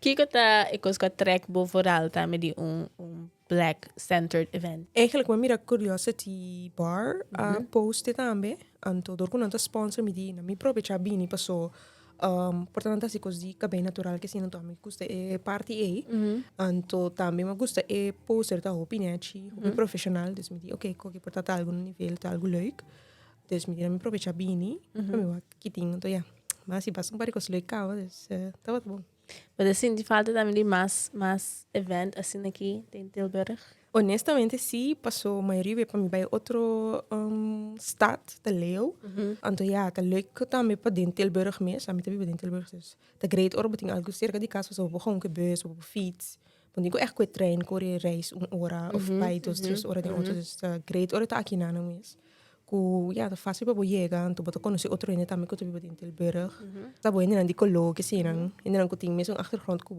Kiko ta e kos ku a trek bo vooral tambe di un black centered event? Eigenlijk mi a mira Curiosity Bar a post e tambe, anto dor ku nan ta sponsor mi di nan mi probecha bini paso por ta nan ta hasi kos di kabei natural ke asina, anto ami gusta e parti ei. Anto tambe mi a gusta e poster ta hopi nechi, hopi profesional, dus mi di ok koki por ta ta algu nivel, ta algu leuk. Dus mi di nan mi probecha bini pa mi wak kitin, anto ya, mi a hasi basta un par di kos leuk kaba, dus tabata bon. Bo ta sinti falta tambe di mas event asina aki den Tilburg? Honestamente si, paso mayoria be pa mi bai otro stad ta leu. Anto ya, ta leuk tambe pa den Tilburg mes, ami ta biba den Tilburg, dus ta great ora bo tin algu serka di kas pasobra bo por gewoon ku e bus, bo por fiets. Bo no tin ku ègt ku e trein kore reis un ora of bai dos tres ora den outo, dus ta great ora ta aki nan mes. Ku ya ta fásil pa bo yega, anto bo ta konosé otro hende tambe ku ta biba den Tilburg. Ta bo hendenan di koló, ke sinan, hendenan ku tin mesun achtergrond ku bo.